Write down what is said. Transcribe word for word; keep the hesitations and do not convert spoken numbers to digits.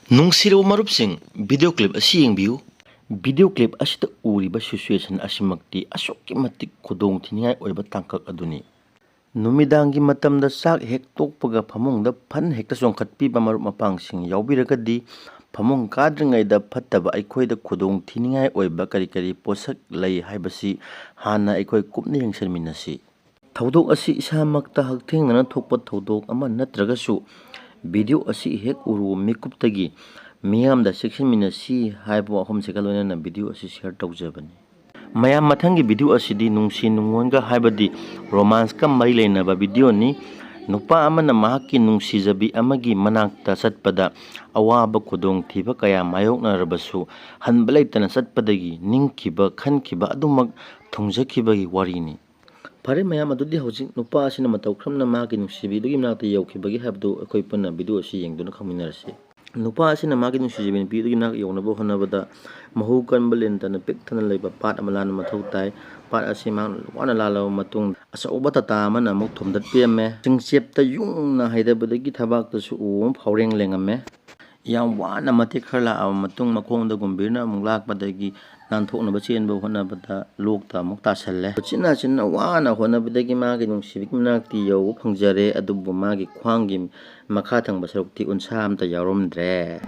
ꯅꯨꯡꯁꯤꯔꯕ ꯃꯔꯨꯞꯁꯤꯡ, video clip ꯑꯁꯤ ꯌꯦꯡꯕꯤꯌꯨ꯫ Video clip ꯑꯁꯤꯗ ꯎꯔꯤꯕ situation ꯑꯁꯤꯃꯛꯇꯤ ꯑꯁꯨꯛꯀꯤ ꯃꯇꯤꯛ ꯈꯨꯗꯣꯡ ꯊꯤꯅꯤꯡꯉꯥꯏ ꯑꯣꯏꯕ ꯇꯥꯡꯀꯛ ꯑꯗꯨꯅꯤ꯫ ꯅꯨꯃꯤꯗꯥꯡꯒꯤ ꯃꯇꯝꯗ ꯆꯥꯛ ꯍꯦꯛ ꯇꯣꯛꯄꯒ ꯐꯃꯨꯡꯗ ꯐꯟ ꯍꯦꯛꯇ ꯆꯣꯡꯈꯠꯄꯤꯕ ꯃꯔꯨꯞ ꯃꯄꯥꯡꯁꯤꯡ ꯌꯥꯎꯕꯤꯔꯒꯗꯤ, ꯐꯃꯨꯡ ꯀꯥꯗ꯭ꯔꯤꯉꯩꯗ ꯐꯠꯇꯕ ꯑꯩꯈꯣꯏꯗ ꯈꯨꯗꯣꯡ ꯊꯤꯅꯤꯡꯉꯥꯏ ꯑꯣꯏꯕ ꯀꯔꯤ ꯀꯔꯤ ꯄꯣꯠꯁꯛ ꯂꯩ ꯍꯥꯏꯕꯁꯤ ꯍꯥꯟꯅ ꯑꯩꯈꯣꯏ ꯀꯨꯞꯅ ꯌꯦꯡꯁꯤꯟꯃꯤꯟꯅꯁꯤ꯫ ꯊꯧꯗꯣꯛ ꯑꯁꯤ ꯏꯁꯥꯃꯛꯇ ꯍꯛꯊꯦꯡꯅꯅ ꯊꯣꯛꯄ ꯊꯧꯗꯣꯛ ꯑꯃ ꯅꯠꯇ꯭ꯔꯒꯁꯨ video ꯑꯁꯤ ꯍꯦꯛ ꯎꯔꯨꯕ ꯃꯤꯀꯨꯞꯇꯒꯤ ꯃꯤꯌꯥꯝꯗ ꯆꯦꯛꯁꯤꯟꯃꯤꯟꯅꯁꯤ ꯍꯥꯏꯕ ꯋꯥꯐꯝꯁꯤꯒ ꯂꯣꯏꯅꯅ video ꯑꯁꯤ share ꯇꯧꯖꯕꯅꯤ꯫ ꯃꯌꯥꯝ, ꯃꯊꯪꯒꯤ video ꯑꯁꯤꯗꯤ ꯅꯨꯡꯁꯤ ꯅꯨꯡꯉꯣꯟꯒ ꯍꯥꯏꯕꯗꯤ romanceꯀ ꯃꯔꯤ ꯂꯩꯅꯕ videoꯅꯤ꯫ ꯅꯨꯄꯥ ꯑꯃꯅ ꯃꯍꯥꯛꯀꯤ ꯅꯨꯡꯁꯤꯖꯕꯤ ꯑꯃꯒꯤ ꯃꯅꯥꯛꯇ ꯆꯠꯄꯗ ꯑꯋꯥꯕ ꯈꯨꯗꯣꯡꯊꯤꯕ ꯀꯌꯥ ꯃꯥꯌꯣꯛꯅꯔꯕꯁꯨ ꯍꯟꯕ ꯂꯩꯇꯅ ꯆꯠꯄꯗꯒꯤ ꯅꯤꯡꯈꯤꯕ ꯈꯟꯈꯤꯕ ꯑꯗꯨꯃꯛ ꯊꯨꯡꯖꯈꯤꯕꯒꯤ ꯋꯥꯔꯤꯅꯤ꯫ ꯐꯔꯦ ꯃꯌꯥꯝ, ꯑꯗꯨꯗꯤ ꯍꯧꯖꯤꯛ ꯅꯨꯄꯥ ꯑꯁꯤꯅ ꯃꯇꯧ ꯀꯔꯝꯅ ꯃꯍꯥꯛꯀꯤ ꯅꯨꯡꯁꯤꯕꯤꯗꯨꯒꯤ ꯃꯅꯥꯛꯇ ꯌꯧꯈꯤꯕꯒꯦ ꯍꯥꯏꯕꯗꯨ ꯑꯩꯈꯣꯏ ꯄꯨꯟꯅ video ꯑꯁꯤ ꯌꯦꯡꯗꯨꯅ ꯈꯪꯃꯤꯟꯅꯔꯁꯤ꯫ ꯅꯨꯄꯥ ꯑꯁꯤꯅ ꯃꯍꯥꯛꯀꯤ ꯅꯨꯡꯁꯤꯖꯕꯤ ꯅꯨꯄꯤ ꯑꯗꯨꯒꯤ ꯃꯅꯥꯛ ꯌꯧꯅꯕ ꯍꯣꯠꯅꯕꯗ ꯃꯍꯨ ꯀꯟꯕ ꯂꯦꯟ ꯇꯥꯅ ꯄꯤꯛ ꯊꯟꯅ ꯂꯩꯕ ꯄꯥꯠ ꯑꯃ ꯂꯥꯟꯕ ꯃꯊꯧ ꯇꯥꯏ꯫ ꯄꯥꯠ ꯑꯁꯤ ꯃꯍꯥꯛꯅ ꯋꯥꯅ ꯂꯥꯜꯂꯕ ꯃꯇꯨꯡ ꯑꯆꯧꯕ ꯇꯥꯇꯥ ꯑꯃꯅ ꯑꯃꯨꯛ ꯊꯣꯝꯗꯠꯄꯤꯔꯝꯃꯦ꯫ ꯆꯤꯡꯆꯦꯞꯇ ꯌꯨꯡꯅ ꯍꯩꯊꯕꯗꯒꯤ ꯊꯕꯥꯛꯇꯁꯨ ꯎ ꯑꯃ ꯐꯥꯎꯔꯦꯡ ꯂꯦꯡꯉꯝꯃꯦ꯫ ꯌꯥꯝ ꯋꯥꯅ ꯃꯇꯦꯛ ꯈꯔ ꯂꯥꯛꯑꯕ ꯃꯇꯨꯡ ꯃꯈꯣꯡꯗ ꯒꯨꯝꯚꯤꯔꯅ ꯑꯃꯨꯛ ꯂꯥꯛꯄꯗꯒꯤ ꯅꯥꯟꯊꯣꯛꯅꯕ ꯆꯦꯟꯕ ꯍꯣꯠꯅꯕꯗ ꯂꯣꯛꯇ ꯑꯃꯨꯛ ꯇꯥꯁꯜꯂꯦ꯫ ꯎꯆꯤꯟ ꯅꯥꯆꯤꯟꯅ ꯋꯥꯅ ꯍꯣꯠꯅꯕꯗꯒꯤ ꯃꯥꯒꯤ ꯅꯨꯡꯁꯤꯕꯤꯒꯤ ꯃꯅꯥꯛꯇꯤ ꯌꯧꯕ ꯐꯪꯖꯔꯦ, ꯑꯗꯨꯕꯨ ꯃꯥꯒꯤ ꯈ꯭ꯋꯥꯡꯒꯤ ꯃꯈꯥ ꯊꯪꯕ ꯁꯔꯨꯛꯇꯤ ꯎꯟꯁꯥ ꯑꯃꯠꯇ ꯌꯥꯎꯔꯝꯗ꯭ꯔꯦ꯫